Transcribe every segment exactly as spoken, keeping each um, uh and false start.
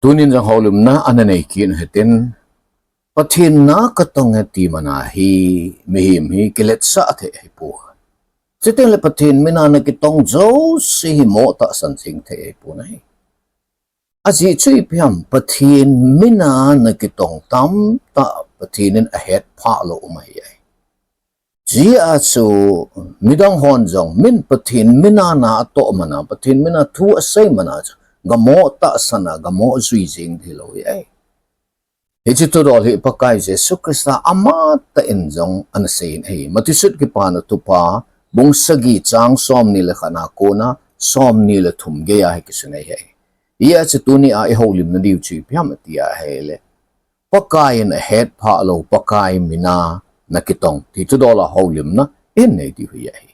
Tunin jong houlimna ana nei kit u hitin, Pathen na katong e ti mana hi, mihem hi kiletsah thei ahipoi. Chuteng le Pathen mina na kitong jouse hi mo tahsan jing thei ahipoi ahi. Ajeh chu ipi ham, Pathen mina na kitong tamtah Pathen in ahet phah lou um ahi. Ajeh chu midang hon jong min Pathen mina na atoh mana, Pathen mina thu asei mana chu gamo tahsan a, gamo jui jing hilou ahi. Hiche thudol hi Pakai Jesu Christa amatah in jong ana sei in ahi. Matthew sut Kipana Thupha, bung sagi chang somni le khat na kona somni le thum geiya hi kisun ahi. Hijeh a chu tuni a ihoulimna diu chu ipi ham tia ahile, Pakai in ahet phah lou, Pakai mina na kitong ti thudol a houlimna inei diu hi ahi.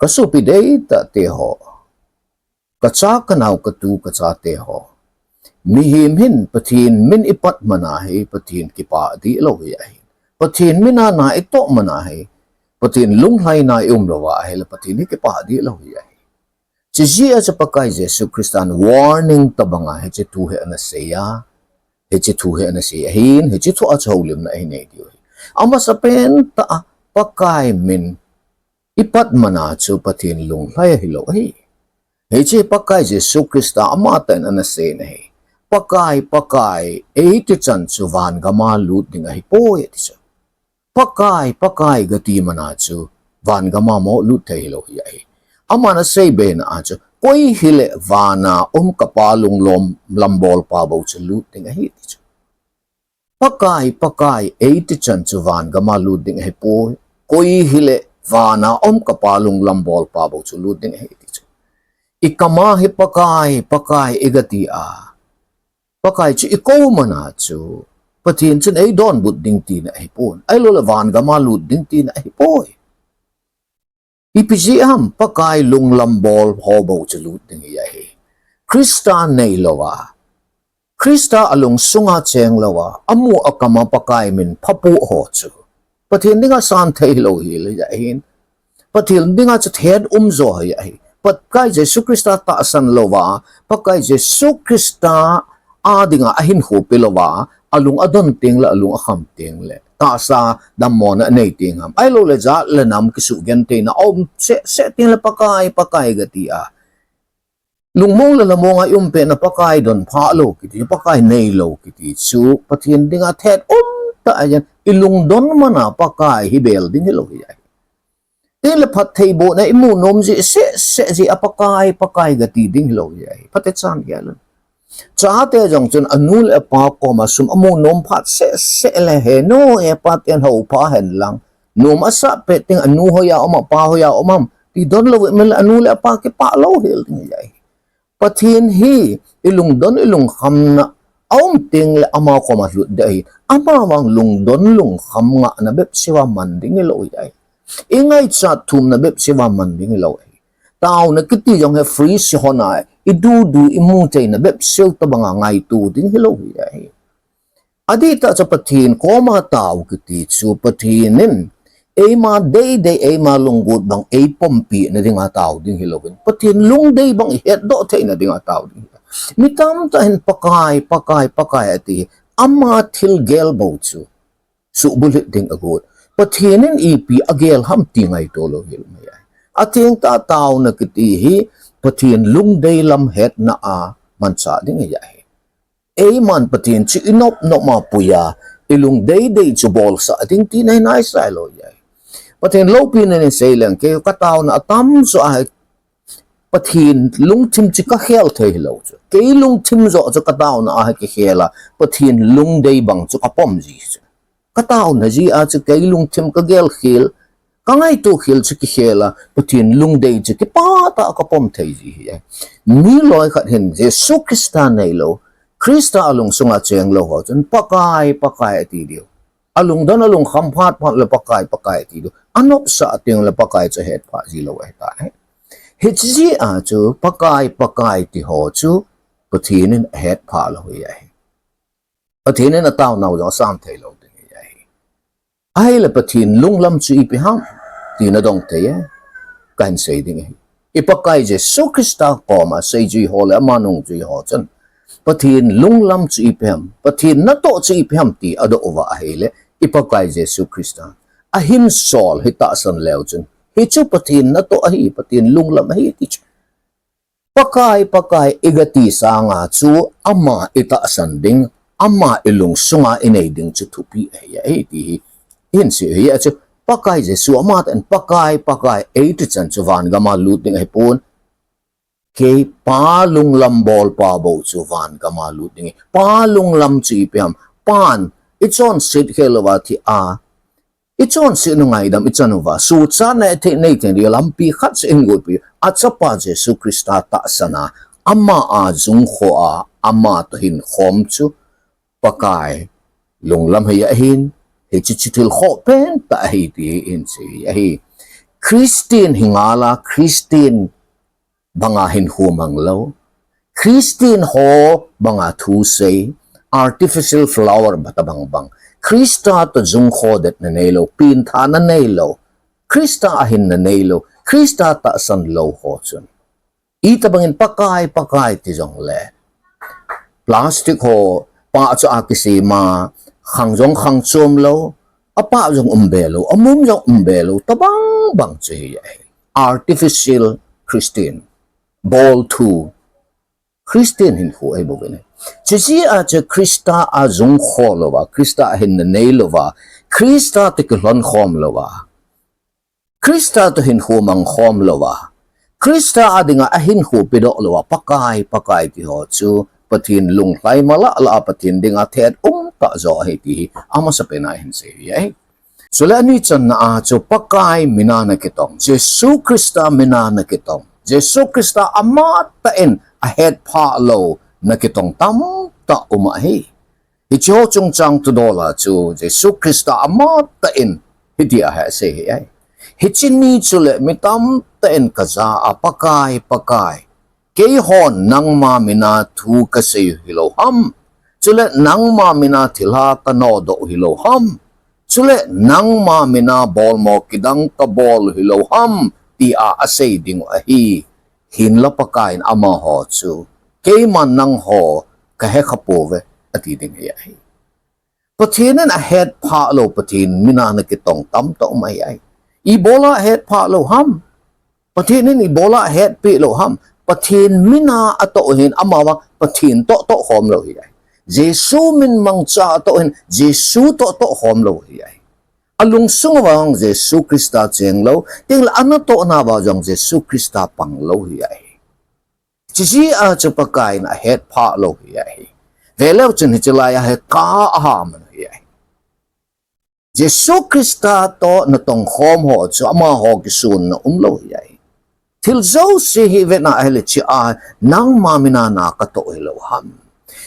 Kasopi deitah teho, kacha kanao katu kachate ho, mihem hin Pathen min ipat mana hi Pathen kipah dih lou hi ahi. Pathen mina na itoh mana hi Pathen lunglhaina ium louva ahile Pathen hi kipah dih lou hi ahi. Chujeh a chu Pakai Jesu Christan warning tobanga hiche thu hi ana sei a, hiche thu hi ana sei ahin, hiche thu a chu houlimna ahin nei diu ahi. Amasapen tah a Pakai min ipat mana chu Pathen lunglhai ahilou ahi. Hiche Pakai Jesu Christa amatah in ana sei in ahi. Pakai, Pakai, eiti chan chu van gama lut ding ahipoi ati chu. Pakai, Pakai gati mana chu van gama mo lut thei hilou hi ahi. Aman asei bena a chu, koi hile vana um kapa lunglom lambolpa bou chu lut ding ahi ati chu. Pakai, Pakai, eiti chan chu van gama lut ding ahipoi. Koi hile vana um kapa lunglam bolpa bou chu lut ding ahi ati chu. Ikama hi Pakai, Pakai igati a, Pakai chu ikou mana chu Pathen chun eidonbut ding tina ahipon, ahilouleh van gama lut ding tina ahipoi. Ipi jeh ham, Pakai lunglam bol ho bou chu lut ding hi ahi. Christa neilouva, Christa alungsunga chenglouva, amu akama Pakai min phapu ho chu Pathen dinga san thei lou hi ahi. Pathen dinga chu thet umjo hi ahi. Pakai Jesu Christa tahsan louva, Pakai Jesu Christa a dinga ahinkho pelouva, alung adon tengle, alung akham tengle, tahsa dammona anei teng ham, ahilouleh jat le nam kisugentheina aum seh seh tengle Pakai, Pakai gati a, lungmong le lamong a ium pet na Pakai donpha lou kiti, Pakai neilou kiti chu Pathen dinga thet umtah ahin, ilungdon mana Pakai hi bel ding hilou hi ahi. Tengle phattheibohna imu nom jeh seh seh jeh a Pakai, Pakai gati ding hilou hi ahi. Phatechan gel un. Chate jong chun anu le apa koma sum amu nom phat seh seh le, he nu he pa ten houpha hen lang, nom asah pet teng anu hoiya um am, apa hoiya um am ti donlou in, anu le apa kipah lou hel ding hi ahi. Pathen hi ilungdon ilungkhamna aum tengle ama koma lut ding ahi. Amavang lungdon lungkham ngahna bepseuva man ding hilou hi ahi. Ingaichat thumna bepseuva man ding hilou ahi. Taona kiti jong hi free se hon a, idudu imu theina bepseu tobanga ngaito ding hilou hi ahi. Adihtah chu Pathen koma tao kiti chu Pathen in eima deidei, eima lunggot bang eipompina dinga tao ding hilouvin, Pathen lungdei bang ihetdoh theina dinga tao ding. Mi tamtah hin Pakai, Pakai, Pakai ati hi, ama thilgel bou chu suhbulhit ding agot. Pathen in ipi agel ham ti ngaito lou hel mai ahi. Athengtah taona kiti hi Pathen lungdei lam hetna a manchah ding ahi. Eiman Pathen chu inop nop ma puiya, ilung deidei chu bolsah ding tina hi naisai lou ahi. Pathen loupina in seileng, kei kataona atamjo ahi, Pathen lungthim chu kakhel thei hilou chu. Kei lungthim joh chu kataona ahi kikhel a, Pathen lungdei bang chu kapom ji chu. Kataona jeh a chu kei lungthim kagel khel, kangaito khel chu kikhel a, Pathen lungdei chu kipah tah a kapom thei ji ahi. Mi loikhat hin Jesu Christa neilou, Christa alungsunga chenglou ho chun Pakai, Pakai ati diu. Alungdon alungkham phat phat le Pakai, Pakai ati diu. Anopsah tengle Pakai chu hetphah ji lou ahitai. Hiche jeh a chu Pakai, Pakai ti ho chu Pathen in ahetphah lou hi ahi. Pathen in ataonau jong asan thei lou ding hi ahi. Ahile Pathen lunglam chu ipi ham ti nadong thei e. Kahin sei ding ahi. I Pakai Jesu Christa koma seijui ho le ama nungjui ho chun Pathen lunglam chu ipi ham, Pathen natoh chu ipi ham ti adoh uva ahile, i Pakai Jesu Christa ahinsol hi tahsan leu chun, hichu Pathen natoh ahi, Pathen lunglam ahi ti chu. Pakai, Pakai igati sanga chu ama itahsan ding, ama ilungsunga inei ding chu thupi ahi, ahi ti hi. Ihin sei hi achu, Pakai Jesu amatah in Pakai, Pakai eiti chan chu van gama lut ding ahipon. Kei Pa lunglam bolpa bou chu van gama lut ding. Pa lunglam chu ipi ham, Pan ichonset khel uva thi a, ichonset u ngaidam ichan uva, suhchatna thei nei thei ding lampi khat seh hin gotpi, achapa Jesu Christa tahsan a, ama a jungkho a, ama toh hin khom chu Pakai lunglam hi ahin, hichu chu thil khoh pentah ahi ti hi ihin sei hi ahi. Christian hi ngal a, Christian banga hinkho mang lou, Christian ho banga thusei, artificial flower bata bang bang, Christa toh jungkho detna neilou, pengthahna neilou, Christa ahinna neilou, Christa tahsan lou ho chun, itobangin Pakai, Pakai ti jongle, plastic ho pah chu akisem a, khang jong khang chom lou, apah jong um be lou, amum jong um be lou, tobang bang chu hi ahi. Artificial Christian, bolthu Christian hinkho ahi bouvin ahi. Chuche jeh a chu Christa a jungkho louva, Christa ahinna neilouva, Christa toh kilhon khom louva, Christa toh hinkho mang khom louva, Christa a dinga ahinkho pedoh louva, Pakai, Pakai ti ho chu Pathen lunglhai malah lah a Pathen dinga thet umtah jo ahi ti hi amasapen a ihin sei hi ahi. Chule ani channa a chu Pakai mina nakitong, Jesu Christa mina nakitong, Jesu Christa amatah in ahetphah lou nakitong tamtah um ahi. Hiche ho chungchang thudol a chu Jesu Christa amatah in hitia hi asei hi ahi. Hiche ni chule mi tamtah in kajah a, Pakai, Pakai, keihon nangma mina thu kasei u hilou ham? Chule nangma mina thilha kanodoh u hilou ham? Chule nangma mina bolmo kidang kabol u hilou ham? Tia asei dingu ahi. Hinla Pakai in amaho chu, keiman nangho kahekha pouve, ati ding hi ahi. Pathen in ahetphah lou Pathen mina nakitong tamtah um ahi. Ibola ahetphah lou ham? Pathen in ibola ahetpeh lou ham? Pathen mina atoh hin amavang Pathen toh toh khom lou hi ahi. Jesu min mangcha atoh hin Jesu toh toh khom lou hi ahi. Alungsung uva jong Jesu Christa cheng lou, tengle anatohna uva jong Jesu Christa pang lou hi ahi. Chuche jeh a chu Pakai in ahetphah lou hi ahi. Veleu chun hiche lai a hi kah a aman hi ahi. Jesu Christa toh natong khom ho chu amaho kisonna umlou hi ahi. Thil jouse hi vetna ahile hiche a, nangma mina na katoh u hilou ham?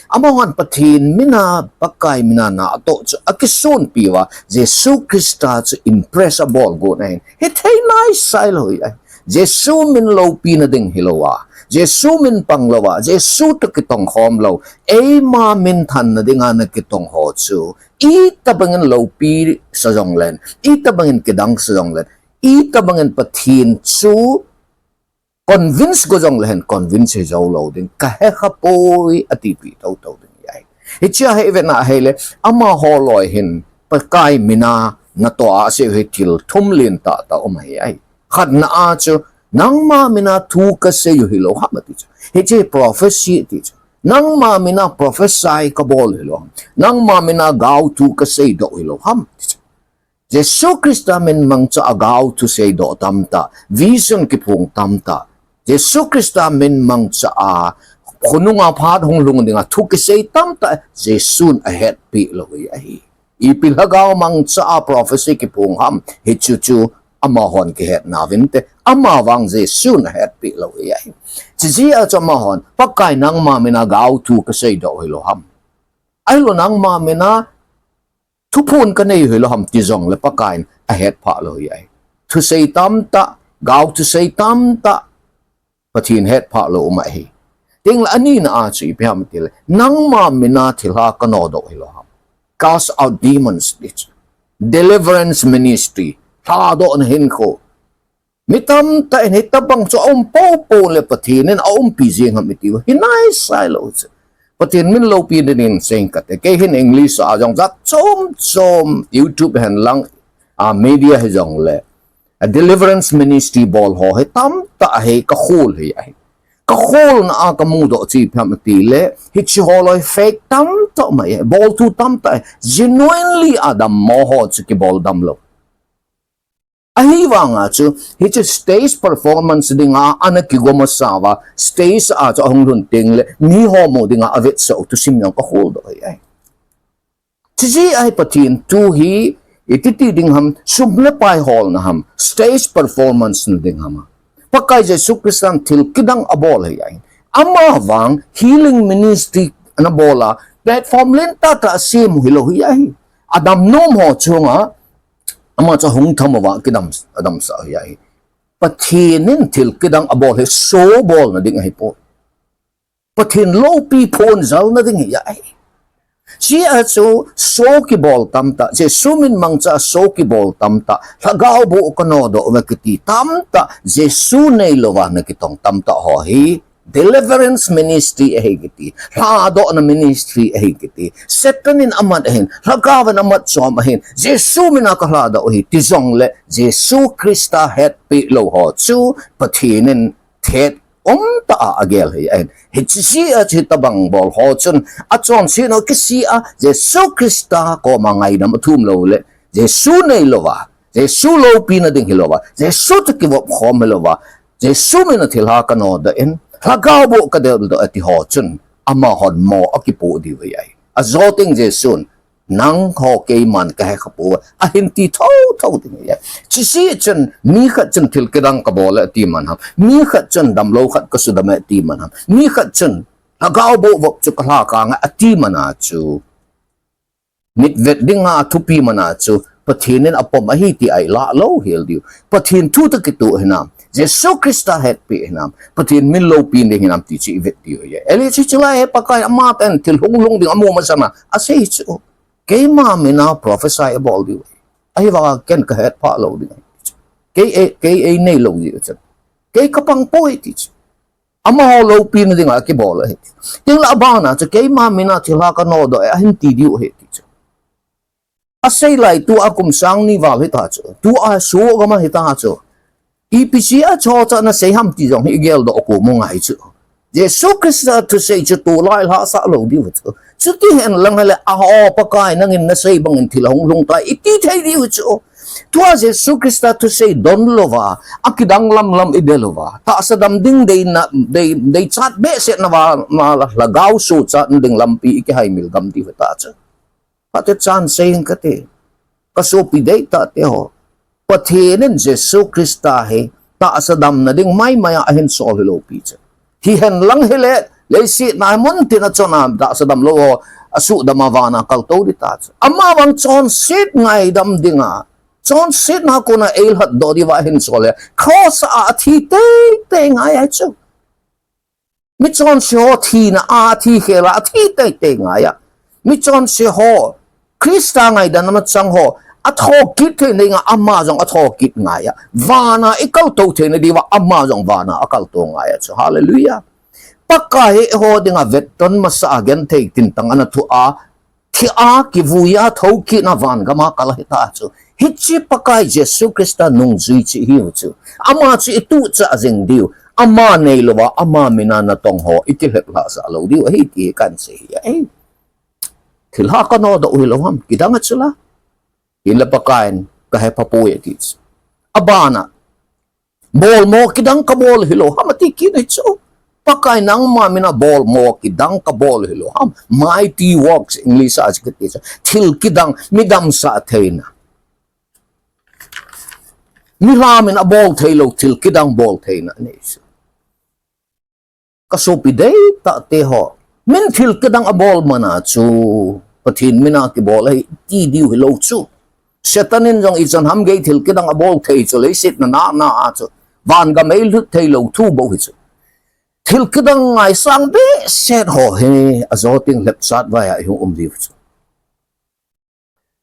Amahon Pathen mina, Pakai mina na atoh chu akisonpi uva, Jesu Christa chu impress abol got ahin, hithei naisai lou hi ahi. Jesu min loupina ding hilouva, Jesu min pang louva, Jesu toh kitong khom lou, eima minthanna dinga nakitong ho chu, itobangin loupi sa jonglen, itobangin kidang sa jonglen, itobangin Pathen chu convince go jongle hin convince hijou lou ding, kahekha poi atipeh thouthou ding ahi. Hiche a hi vetna ahile, amaho loi hin Pakai mina natoh a asei u hi thil thum lentah tah um ahi. Khatna a chu, nangma mina thu kasei u hilou ham ati chu. Hiche prophecy ati chu. Nangma mina prophecy kabol u hilou ham? Nangma mina gaothu kaseidoh u hilou ham ati chu. Jesu Christa min mangcha a gaothu seidoh tamtah, vision kiphong tamtah, Jesu Christa min mangcha a khonunga phat hung lhung dinga thu kisei tamtah Jesun ahetpeh lou hi ahi. Ipi lhagao mangcha a prophecy kiphong ham, hichu chu amahon kihetna uvinte, amavang Jesun ahetpeh lou hi ahi. Chuche jeh a chu amahon, Pakai nangma mina gaothu kaseidoh u hilou ham? Ahilou nangma mina thuphon kanei u hilou ham ti jongle Pakai in ahetphah lou hi ahi. Thusei tamtah, gaothu sei tamtah, Pathen hetphah lou um ahi. Tengle anina a chu ipi ham itile, nangma mina thilha kanodoh u hilou ham? Cast out demons ati chu. Deliverance ministry, lhadohna hinkho. Mi tamtah in hitobang chu aum poupou le Pathen in aumpi jeng ham iti uva, hinaisai lou chu. Pathen min lopi dingin seng kate. Kei hin English a jong jat chom chom YouTube hen lang, a media hi jong le, a deliverance ministry bol ho hi tamtah hi ka khol hi ahi. Ka kholna a ka mudoh chu ipi ham ati le, hiche ho loi fake tamtah mai, bol thu tamtah, genuinely a dammo ho chu kibol dam lou. Ahivanga chu, hiche stage performance dinga ana kigo masa uva, stage a chu ahung lhun teng le, mi ho mu dinga avetsah u thusim jong ka kholdoh hi ahi. Chuche ahi Pathen thu hi, iti ti ding ham, sum le pai holna ham, stage performance na ding ham. Pakai Jesu Christan thil kidang abol hi ahi. Ama vang healing ministry ana bol a, platform lentah tah a sem u hilou hi ahi. Adam nom ho chunga, ama chu ahung tham uva kidam, adamsah hi ahi. Pathen in thil kidang abol hi show bolna ding ahipoi. Pathen lopi phonjalna ding hi ahi. Hiche a chu show kibol tamtah, Jesu min mangcha a show kibol tamtah, lhagao boh ka nodoh uve kiti tamtah, Jesu neilouva na kitong tamtah ho hi deliverance ministry ahi kiti, lhadohna ministry ahi kiti. Satan in amat ahin, lhagao in amat chom ahin, Jesu mina ka lhadoh u ahi ti jongle, Jesu Christa hetpeh lou ho chu Pathen in thet umtah a agel hi ahin. Hiche a chu hitobang bol ho chun, achonset u kisih a, Jesu Christa koma ngaidam athum lou le, Jesu neilouva, Jesu loupina ding hilouva, Jesu toh kivop khom hilouva, Jesu mina thilha ka nodoh in, lhagao boh ka deldoh e ti ho chun, amahon mo akipoh diu hi ahi. Ajo teng Jesun, nang ho keiman ka hekha poi, ahin ti thotho ding ahi. Hiche chun, mi khat chun thil kidang ka bol e ati man ham, mi khat chun damlou khat ka sudam e ati man ham, mi khat chun lhagao boh vop chu ka lhakang e ati man a chu, mitvet dinga athupi man a chu, Pathen in apom ahi ti a ilah lou hel diu. Pathen thu toh kitoh hinam, Jesu Christa hetpeh hinam, Pathen min lopi ding hinam ti chu ivet diu ahi. Eli chu chulai hi Pakai amatah in thil hunglhung ding amu masana asei chu, keima mina prophecy abol diu ahi. Ahivanga ken ka hetphah lou ding ahi. Kei ei, kei ei neilou diu chu, kei ka pang poi ti chu. Amaho loupina dinga kibol ahi. Tin la abana chu keima mina thilha ka nodoh e ahin ti diu ahi ti chu. Asei lai tua kum sang ni val hita chu, tua soh gam a hita chu, ipi jeh a chu chana sei ham ti jong hi igeldoh u ngai chu. Jesu Christa thusei chu tulai lhasah lou diu chu. Chuti henlang hile, aho Pakai nangin nasei bangin thil hunglhung tai iti thei diu chu. Tua Jesu Christa thusei don louva, akidang lamlam idel uva, tahsa dam ding deina, dei, deichat behseh nauva, na lhagao sochat ding lampi ikihaimil gam diu hita chu. Phatecha sei inge kati, ka sopi deitah teho. Pathen in Jesu Christa hi tahsa damna ding maimai a ahin sol hilou pi chu. Hihen lang hile, leiset a mun tina chona tahsa damlou ho asuhdam a vana kaltou ding ta chu. Amavang chonset ngaidam dinga, chonsetna kona eilhatdoh diuva ahin sol e. Cross a athi teitei ngai ahi chu. Michonse ho thina a athi khel a athi teitei ngai a. Michonse ho, Christa ngaidam a chang ho, athokit theina dinga ama jong athokit ngai a. Vana ikaltou theina diuva ama jong vana akaltou ngai a chu. Hallelujah. Pakai hi eiho dinga vetton masa a genthei tintang ana thu a, thi a kivui a thokit na van gam a kal hita chu. Hiche Pakai Jesu Christa nungjui chu ihiu chu. Ama chu ituhchah jing diu. Ama neilouva, ama mina natong ho ikilhep lhasah lou diu ahi ti kahin sei ahi. Thilha ka nodoh u hilou ham, kidang a chu la. Hinla Pakaiyin ka hepha poi ati chu. Abana, bolmo kidang ka bol hilou ham ati kit ahi chu. Pakai nangma mina bolmo kidang ka bol hilou ham. Mighty works, English a chu kiti chu. Thil kidang, mi damsah theina. Mihem in abol theilou thil kidang bol theina nei chu. Ka sopi deitah teho, min thil kidang abol man a chu, Pathen mina kibol ahi ti diu hilou chu. Satan in jong ichan ham gei thil kidang abol thei chu leiset na nana a chu. Van gam eilhut theilou thu bou hi chu. Thil kidang ngaisang behseh ho hi ajo teng lhepchat vai a ihung um diu chu.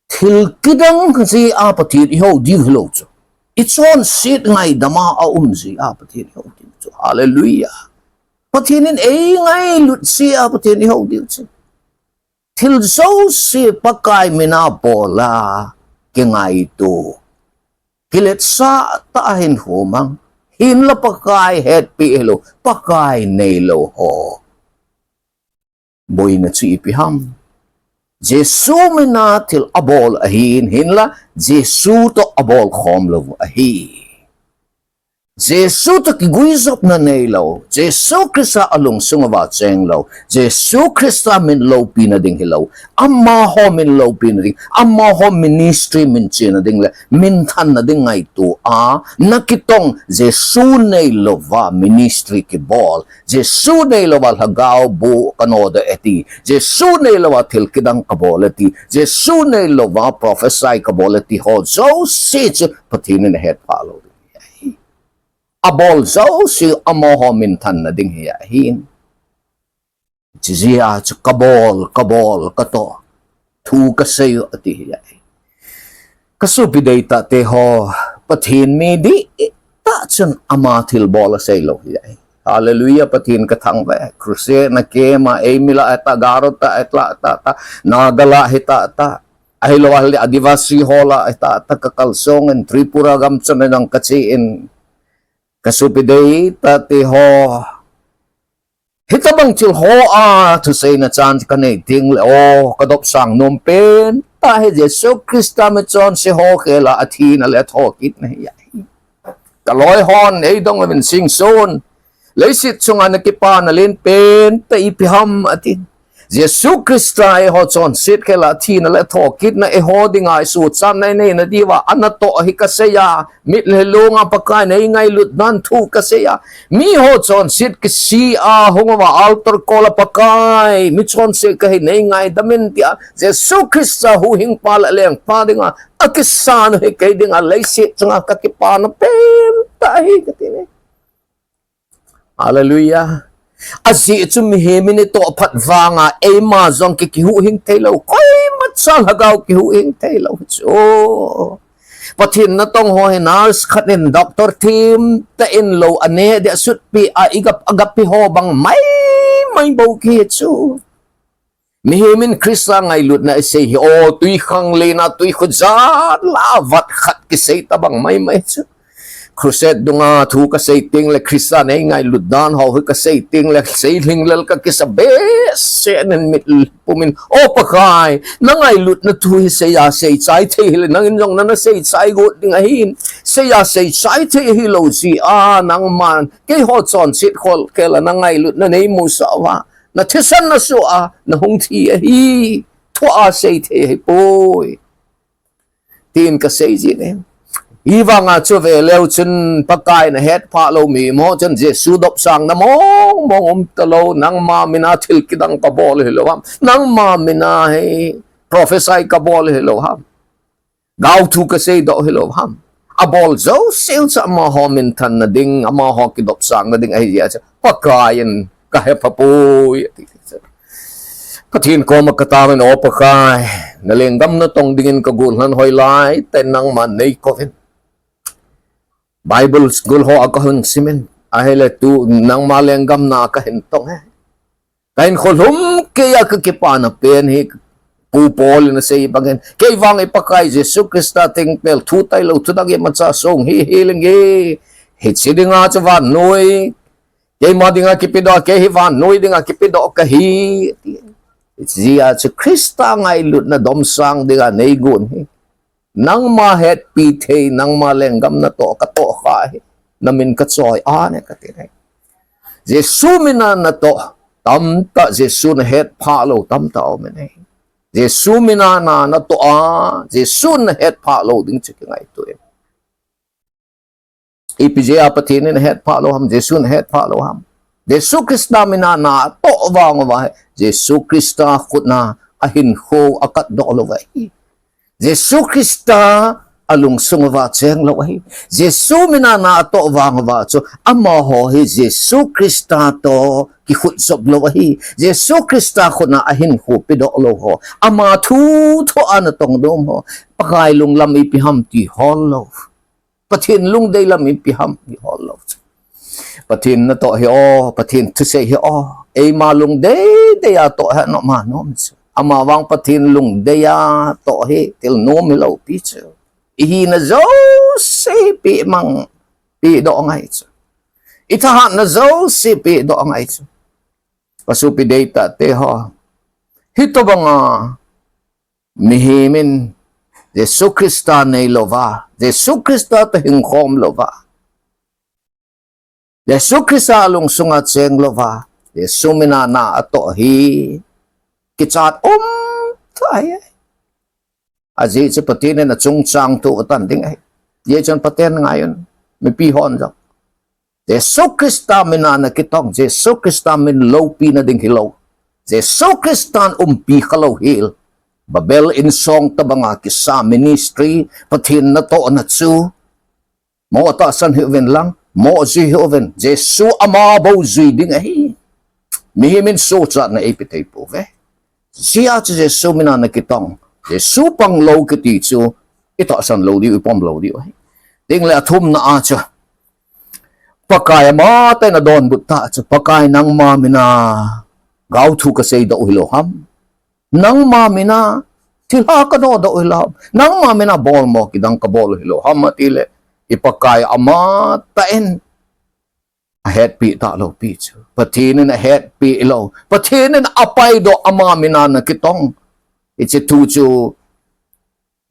Thil kidang jeh a Pathen ihou diu hilou chu. Ichonset ngaidam a aum jeh a Pathen ihou diu chu. Hallelujah. Pathen in eingailut jeh a Pathen ihou diu chu. Thil jouse Pakai mina bol a kingaito, kiletsah tah a hin hou mang. Hinla Pakai hetpi hilou, Pakai neilou ho boina chu ipi ham? Jesu mina thil abol ahin, hinla Jesu toh abol khom lou ahi. Jesu toh kiguijopna neilou, Jesu Christa alungsung uva cheng lou, Jesu Christa min loupina ding hilou, amaho min loupina ding, amaho ministry min chena ding le min thanna ding ngaito a, nakitong Jesu neilouva ministry kibol, Jesu neilouva lhagao bu kanodoh e ti, Jesu neilouva thil kidang kabol e ti, Jesu neilouva prophesy kabol e ti ho jouse chu Pathen in ahetphah lou ding ahi. Abol jouse amaho min thanna ding hi ahin. Chujeh a chu kabol, kabol, katoh, thu kasei u ati hi ahi. Kasopi deitahte ho, Pathen mi dihtah chun ama thilbol asei lou hi ahi. Hallelujah, Pathen kathangvah e. Crusade na kema, eimi lah a ta, Garo ta, etla ta, ta, Naga lah hita ta. Ahilou ahile Adivasi ho lah hita ta, kakalsong in Tripura gam chun nang kache in. Kasopi deitahte ho, hitobang thil ho a thuseina chan kanei ding le, o, kadopsang nom pentah hi Jesu Christa michonse ho khel a athina le athokitna hi ahi. Kaloi hon eidong uvin, Singson, leiset chunga nakipana len pentah ipi ham ati. Jesu Christa eiho chonset khel a athina le athokitna eiho dinga isuhchatna inei nadiuva anatoh hi kasei a, mit le lunga Pakai in eingailut dan thu kasei a, miho chonset kisih a hung uva altar kol a Pakai, michonse kahi, neingaidam in tia Jesu Christa huhhingpa le lengpa dinga akisan u hi kei dinga leiset chunga kakipana pentah ahi kati ne. Hallelujah. Ajeh chu mihem in itoh phat vanga eima jong ki, kihuhhing theilou, koima cha lhagao kihuhhing theilou chu. Pathen natong ho hi nurse khat in doctor themtah in lou aneh dia sutpi a igap, agapi ho bang maimai bou kihi chu. Mihem in Christa ngailutna isei hi, o, twikhanglen a, twikhojat lah a vat khat kisei tabang maimai chu. Crusade dunga thu kasei teng le, Christa neingailut dan ho hi kasei teng le, seilhinglel kakisa behseh in mit pumin, o Pakai, nangailutna thu hi seiya seichai thei hile, nangin jong nana seichai got ding ahin, seiya seichai thei ahilou jeh a, nangman keiho chonset khel a nangailutna neimusah uva, nathisan nasoh a nahung thi ahi, thua sei thei ahipoi, tin kasei jin e. Hivanga chu veleu chun Pakai in ahetphah lou mihem ho chun Jesu dopsangna mong mong umtalou, nangma mina thil kidang kabol hilou ham, nangma mina hi prophesy kabol hilou ham, gaothu kaseidoh hilou ham. Abol jouseu chu amaho minthanna ding, amaho kidopsangna ding ahi jeh a chu Pakai in kahepha poi ati chu. Pathen koma kataovin, o Pakai, nalenggam natong dingin kagollhan hoilai tah in nangman neikouvin. Bible school ho a kahung simin, ahile tu nangma lenggamna kahin tong e. Kahinkho lhumkeiya kakipana pen hi, Pu Paul in asei bangin, kei vang i Pakai Jesu Christa thengpel thu tailou thudang imacha song hi hilenge. Hiche dinga chu vannoi keima dinga kipedoh, kei hi vannoi dinga kipedoh kahi, ati. Hiche jeh a chu Christa ngailutna domsang dinga neigon hi, nangma hetpi thei, nangma lenggam natoh katoh kha hi, namin kachoi ane kati ne. Jesu mina natoh tamtah, Jesun ahetphah lou tamtah aume ne. Jesu mina na natoh a, Jesun ahetphah lou ding chu kingaito e. Ipi jeh a Pathen in ahetphah lou ham, Jesun ahetphah lou ham? Jesu Christa mina natoh vang uva hi, Jesu Christa khutna ahinkho akatdoh lou ahi. Jesu Christa alungsung uva cheng lou ahi. Jesu mina natoh vang uva chu amaho hi Jesu Christa toh kikhutjop lou ahi. Jesu Christa khutna ahinkho pedoh lou ho, ama thu thua natong nom ho, Pakai lunglam ipi ham ti hol lou, Pathen lungdei lam ipi ham ti hol lou chu. Pathen natoh hi o, Pathen thusei hi o, eima lungdei dei a toh hi nom a nom chu. Amavang Pathen lungdei a toh hi thil nom hilou pi chu. Ihina jouse pemang, pedoh ngai chu. Ithahatna jouse pedoh ngai chu. Kasopi deitah teho, hitobanga mihem in Jesu Christa neilouva, Jesu Christa toh hingkhom louva, Jesu Christa lungsunga cheng louva, Jesu mina na atoh hi kichat um tah ahi. Ajeh chu Pathen in achungchang thu atan ding ahi. Hijeh chun Pathen ngaiyun, mipi hon jong, Jesu Christa mina nakitong, Jesu Christa min loupina ding hilou, Jesu Christan umpi khalou hel, Babel insong tobanga kisa ministry, Pathen natohna chu mo tahsan hih uvin lang, mo jui hih uvin, Jesu ama bou jui ding ahi. Mihem in sochatna eipe thei pouve. Hijeh chun Jesu mina nakitong, Jesu panglou kiti chu itahsan lou diu, ipom lou diu ahi. Ding le athumna a chu, Pakai amatah in adonbut tah chu, Pakai nangma mina gaothu kaseidoh u hilou ham? Nangma mina thilha kanodoh u hilou ham? Nangma mina bolmo kidang kabol u hilou ham? Atile, i Pakai amatah in ahetpi talou pi chu. Pathen in ahetpi lou. Pathen in apaidoh ama mina nakitong. Hiche thu chu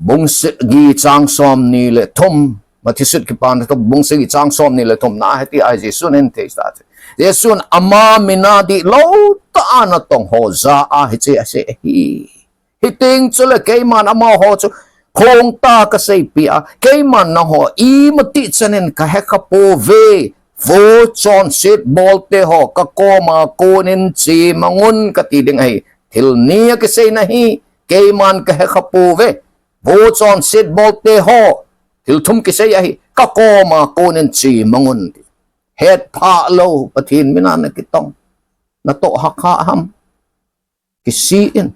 bung sagi chang somni le thum, Matthew sut kipana thu bung sagi chang somni le thumna a hiti ahi, Jesun ahin thei tah chu. Jesun ama mina dihlou tah a natong ho jah a hiche asei ahi. Hiteng chule keiman amaho chu khongtah a kaseipeh a, keiman nangho imatih chan in kahekha pouve. Vo chonset bolte ho, kakoma konin chemangun kati ding ahi. Thil ni a kiseina hi, keiman kahekha pouve. Vo chonset bolte ho, thil thum kisei ahi, kakoma konin chemangun. Hetphah lou, Pathen mina nakitong, natoh hakha ham? Kisih in.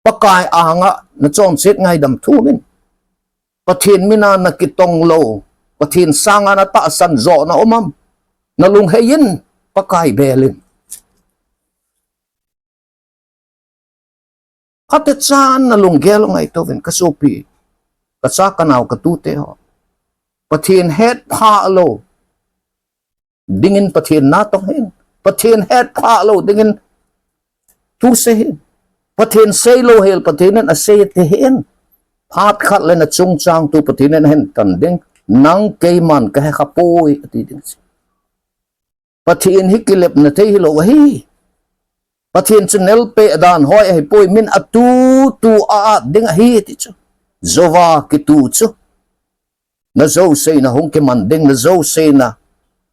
Pakai anga nachonset ngaidam thum in. Pathen mina nakitong lou, Pathen sanga natahsan jo na um am? Nalunghei in, Pakai bel in. Khatechan nalunggel u ngaito uvin, kasopi, kacha kanao katute ho. Pathen hetphah lou dingin Pathen natong hih in. Pathen hetphah lou dingin thu sei hih in. Pathen seilou hel Pathen in asei thei hih in. Phat khat le nachungchang thu Pathen in ahin tan ding. Nang keiman kahekha poi ati ding. Pathen hi kilepna thei hilou ahi. Pathen chu nelpeh dan hoi ahipoi, min atuh tuh a at ding ahi ti chu. Jouva kituh chu, najousen a hung kiman ding, najousen a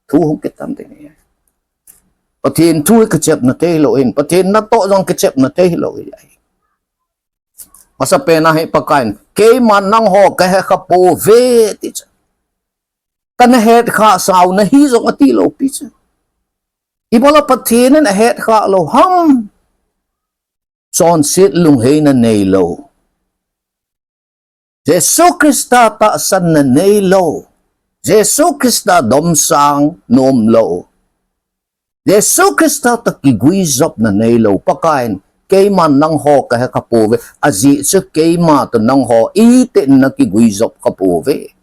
thu hung kitan ding ahi. Pathen thu hi kichepna thei lou ahin, Pathen natoh jong kichepna thei lou ahi. Masapen a hi Pakaiyin, keiman nangho kahekha pouve ti chu. Kana hetkhah sau nahi jong ati lou pi chu. Ibola Pathen in ahetkhah lou ham? Chonset lungheina neilou, Jesu Christa tahsanna neilou, Jesu Christa domsang nomlou, Jesu Christa toh kiguijopna neilou Pakaiyin, keiman nangho kahekha pouve, ajeh chu keima toh nangho itih in nakiguijop kha pouve.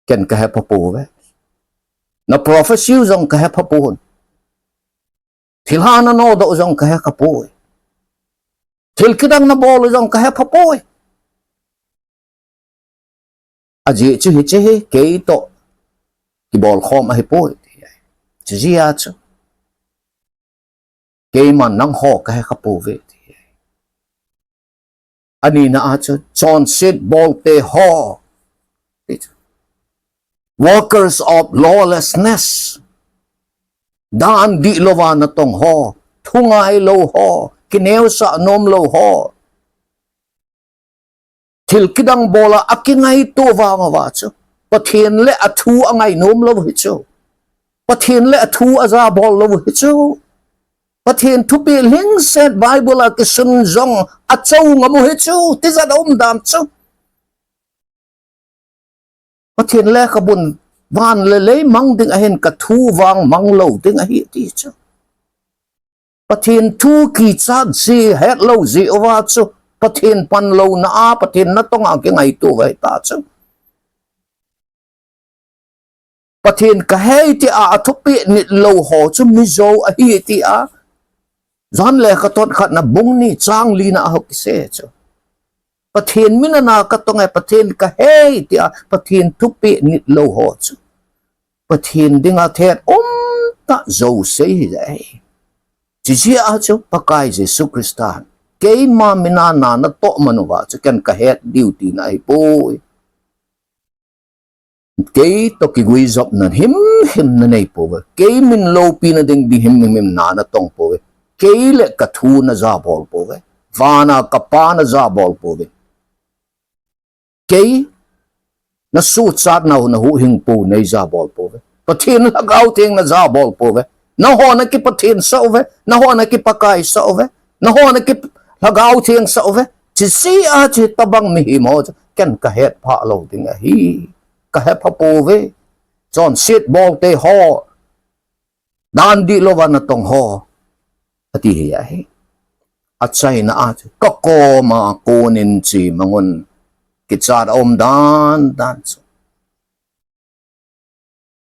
Ken kahepha pouve. Na prophecy u jong kahepha pon. Thilha nanodoh u jong kahekha poi. Thil kidang nabol u jong kahepha poi. Ajeh chu hiche hi keitoh kibolkhom ahipoi. Chujeh a chu keiman nangho kahekha pouve. Anina a chu chonset bolte ho, workers of lawlessness, dan dihlouva natong ho, thungailou ho, kineosah nomlou ho, thil kidang bola akingaito vang uva chu Pathen le athu angainom lou hi chu, Pathen le athu ajabol lou hi chu, Pathen thupeh lhingset Bible a kisun jong achou ngam u hi chu, tijat a um dan chu. Pathen lekhabun van le lei mang ding ahin ka thu vang mang lou ding ahi ti chu. Pathen thu kichat ji het lou ji uva chu Pathen panlouna a Pathen natong a kingaito uva hita chu. Pathen kahei ti a, a thupeh nit lou ho chu mijou ahi ti a. John lekhathot khatna bung ni chang lina a hung kisei chu. Pathen mina na katong e, Pathen kahei ti a, Pathen thupeh nit lou ho chu. Pathen dinga thet umtah jouse hi jeh ahi. Chuche jeh a chu Pakai Jesu Christa, keima mina na natoh man uva chu ken kahet diu tina ahipoi. Kei toh kiguijopna himhim nanei pouve. Kei min loupina ding ding himhim na natong pouve. Kei le ka thu najabol pouve. Vana ka Pa najabol pouve. Kei nasuhchatnau nahuhhingpu neijabol pouve. Pathen Lhagao Theng najabol pouve. Nangho nakipathen sah uve, nangho nakipakai sah uve, nangho naki Lhagao Theng sah uve. Chuche jeh a chu hitobang mihem ho chu ken kahet phah lou ding ahi. Kahet phah pouve. Chonset bolte ho, dan dih louva natong ho, ati hi ahi. Achaina a chu, kakoma konin che mangun, kichat aum dandan chu.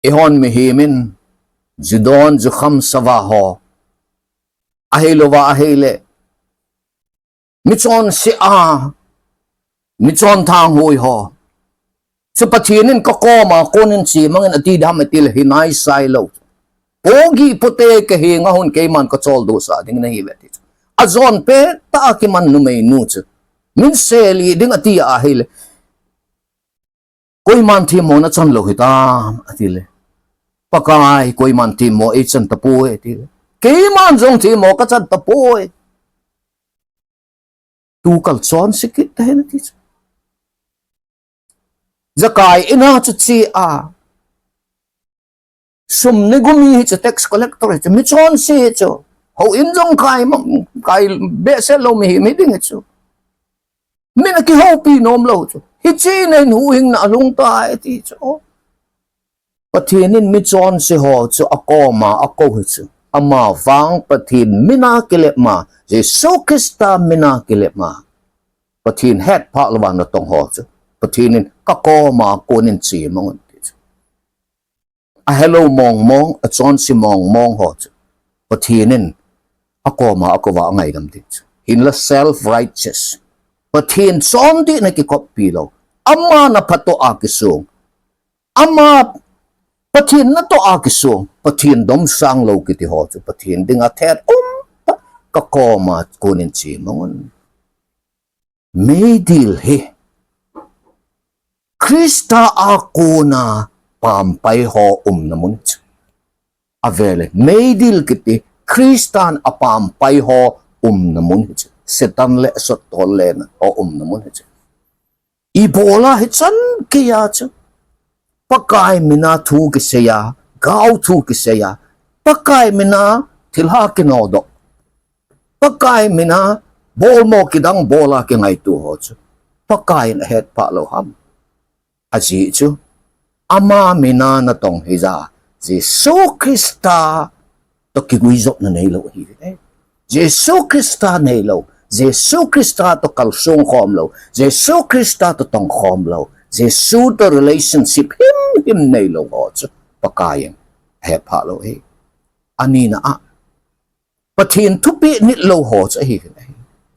Eihon mihem in, judon jukham sava ho, ahilouva ahile, michonse a, michon thanghui ho chu Pathen in kakoma konin che mangin ati dam ati le hinai sailou. Pogi pote kahenga hung keiman kacholdo sah ding nahiuve ati chu. Ajon pettah a kiman numeinu chu, min seli ding ati ahile, koiman themmo nachan lou hitam atile, Pakai, koiman themmo eichan tapoi atile, keiman jong themmo kachan tapoi. Tukal chonse kit tahen ati chu. Jakai in a chu che a, sum negu mi hichu, tax collector hichu, michonse hichu, houin jong kai mang, kai behseh lou mihem hiding hichu, min akihoupi nom lou chu, hiche in huhhingna alhung tai ati chu. Pathen in michonse ho chu akoma akou hichu, amavang Pathen mina kilep ma, Jesu Christa mina kilep ma, Pathen hetphah louva natong ho chu Pathen in kakoma konin che mangun ati chu. Ahelou mongmong, achonse mongmong ho chu Pathen in akoma akouva angaidam ding chu. Hinla self righteous, Pathen chondihna kikoppi lou, ama na phatoh a kisong, ama Pathen natoh a kisong, Pathen domsang lou kiti ho chu Pathen dinga thet umtah, kakoma konin che mangun. Meidil hi Christa a kona pampai ho umna mun chu. Avele, meidil kiti Christan apampai ho umna mun hichu, Satan le asottol lena ho umna mun hichu. Ibola hichan keiya chu Pakai mina thu kiseiya, gaothu kiseiya, Pakai mina thilha kinodoh, Pakai mina bolmo kidang bola kingaito ho chu Pakai in ahetphah lou ham? Ajeh chu, ama mina natong hija, Jesu Christa toh kiguijopna neilou ahi. Jesu Christa neilou, Jesu Christa toh kalsong khom lou, Jesu Christa toh tongkhom lou, Jesu toh relationship himhim neilou ho chu Pakai in ahetphah lou ahi. Anina a, Pathen thupeh nit lou ho chu ahi.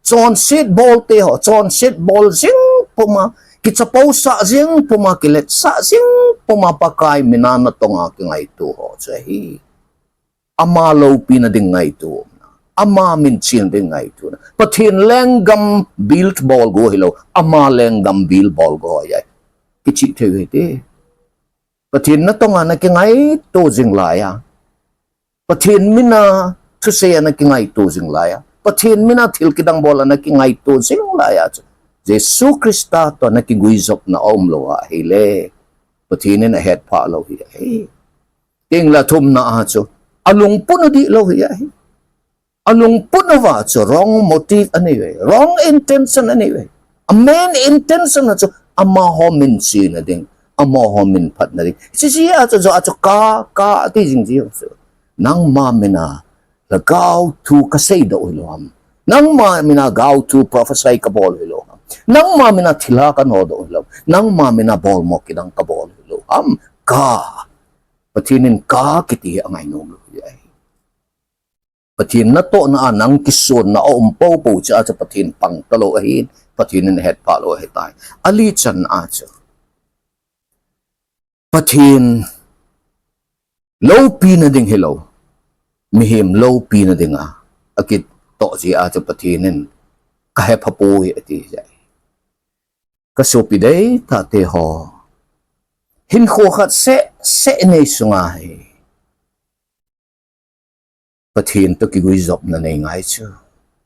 Chonset bolte ho, chonset bol jing puma, kichapousah jing puma, kiletsah jing puma Pakai mina natonga kingaito ho chu ahi. Ama loupina ding ngaito, ama minchen ding ngaito. Pathen lenggam bill bol go hilou, ama lenggam bill bol go ahi. Kichih thei u hite. Pathen natonga nakingaito jing laiya, Pathen mina thusei a nakingaito jing laiya, Pathen mina thil kidang bol a nakingaito jing laiya chu Jesu Christa toh nakiguijopna aumlou ahile, Pathen in ahetphah lou hi ahi. Tengle thumna a chu, alungput u dihlou hi ahi. Alungput uva chu wrong motive anei uve, wrong intention anei uve. A main intention a chu amaho minchena ding, Amaho min phatna ding. Hiche jeh a chu, jeh a chu ka, ka ati jing jing chu. Nangma mina lhagao thu kasei doh hilou ham. Nangma mina gaothu prophecy kabol hilou ham. Nangma mina thilha kanodoh hilou ham. Nangma mina bolmo kidang kabol hilou ham. Ka. Pathen in ka kiti hi angainom lou ahi. Pathen natohna a nang kisonna a um poupou cheh a chu Pathen pang talou ahin, Pathen in ahetphah lou ahitai. Ali channa a chu, Pathen loupina ding hilou, mihem loupina dinga akitoh jeh a chu Pathen in kahepha poi ati jeh ahi. Kasopi deitahte ho, hinkho khat seh seh inei sunga hi Pathen toh kiguijopna nei ngai chu.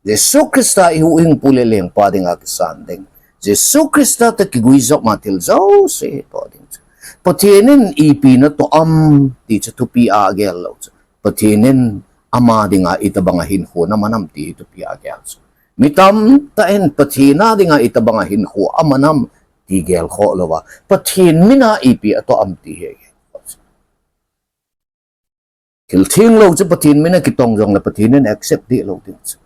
Jesu Christa ihuhhingpu le lengpa dinga kisan ding. Jesu Christa toh kiguijopna thil jouse hitoh ding chu. Pathen in ipi natoh am ti chu thupi a agel lou chu. Pathen in ama dinga itobanga hinkho naman am ti hi thupi a agel chu. Mi tamtah in Pathen a dinga itobanga hinkho aman am ti gelkhoh louva, Pathen mina ipi atoh am ti hi agel lou chu. Thil thenglou chu Pathen mina kitong jongle Pathen in accept dehlou ding chu.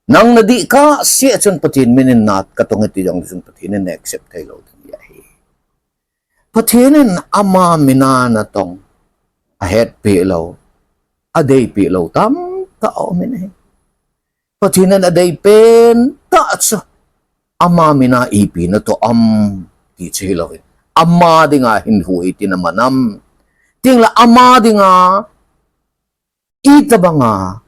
Nang nadih kahsea chun Pathen mina katong e ti jongle chun Pathen in accept theilou ding ahi. Pathen in ama mina natong ahetpeh lou, adeipeh lou tamtah aumin ahi. Pathen in adeipen tah chu, ama mina ipi natoh am ti chu hilouvin, ama dinga hinkho iti naman am, tengle ama dinga itobanga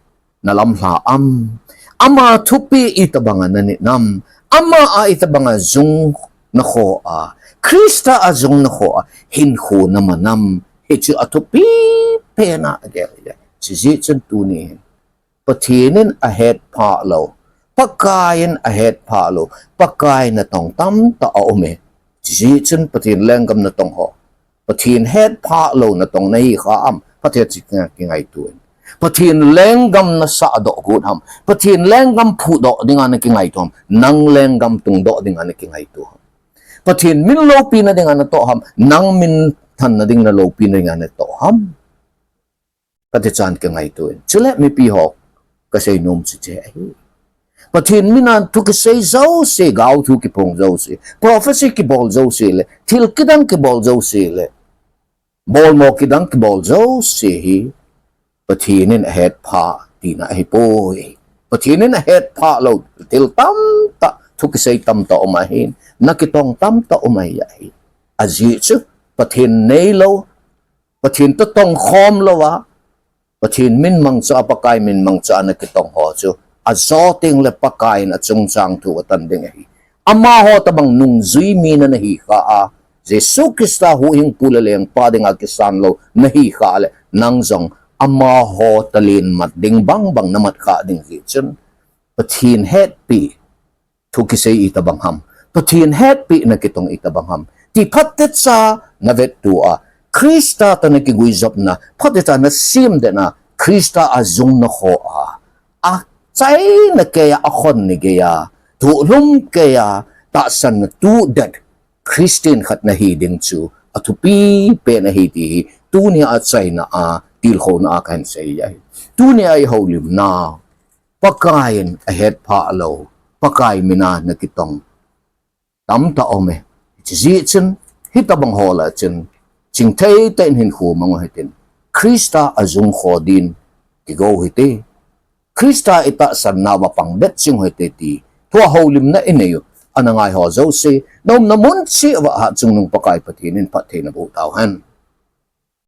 nalamlha am, ama thupi itobanga nanit nam, ama a itobanga jung nakho a, Christa a jung nakho a hinkho naman am, hichu athupi pena agel ahi. Chujeh chun tuni hin Pathen in ahetphah lou, Pakai in ahetphah lou, Pakai natong tamtah aume. Chujeh chun Pathen lenggam natong ho, Pathen hetphah lou natong nahi kha am, phatecha kingaito in. Pathen lenggam nasahdoh got ham, Pathen lenggam phudoh dinga nakingaito ham, nang lenggam tungdoh dinga nakingaito ham. Pathen min loupina dinga natoh ham, nang minthanna ding naloupina dinga natoh ham. Phatechan kingaito in. Chule mipi ho, kaseinom chu hiche ahi. Pathen mina thu kisei jouse, gaothu kiphong jouse, prophecy kibol jouse le, thil kidang kibol jouse le, bolmo kidang kibol jouse hi Pathen in ahetphah tina ahipoi. Pathen in ahetphah lou thil tamtah, thu kisei tamtah um ahin, nakitong tamtah um ahi. Ajeh chu Pathen neilou, Pathen toh tongkhom louva, Pathen min mangcha a, Pakai min mangcha a nakitong ho chu, ajo tengle Pakai in achungchang thu atan ding ahi. Amaho tobang nungjui mi nanahi kha a, Jesu Christa huhhingpu le lengpa dinga kisan lou nahi kha le, nang jong amaho talen mat ding bangbang namat kha ding jeh chun, Pathen hetpeh thu kisei itobang ham, Pathen hetpeh nakitong itobang ham ti phatecha navetto a, Christa toh nakiguijopna phatecha nasemdet na, Christa a jung nakho a, achaina keiya, akhonna geiya, thohlum keiya, tahsanna tohdet Christian khat nahi ding chu athupi pen ahi ti hi tunia achaina a, tilkhouna a kahin sei ahi. Tunia ihoulimnau, Pakai in ahetphah lou, Pakai mina nakitong tamtah aume. Chujeh chun, hitobang ho lah chun, chingthei tah in hinkho mang u hitin, Christa a jung kho din kigo u hite. Christa itahsan nauva pang bet jing u hite ti, thua houlimna inei u, ana ngai ho jouse, naumna mun cheh uva Hatchungnung Pakai Pathen in phatthei naboh tauhen.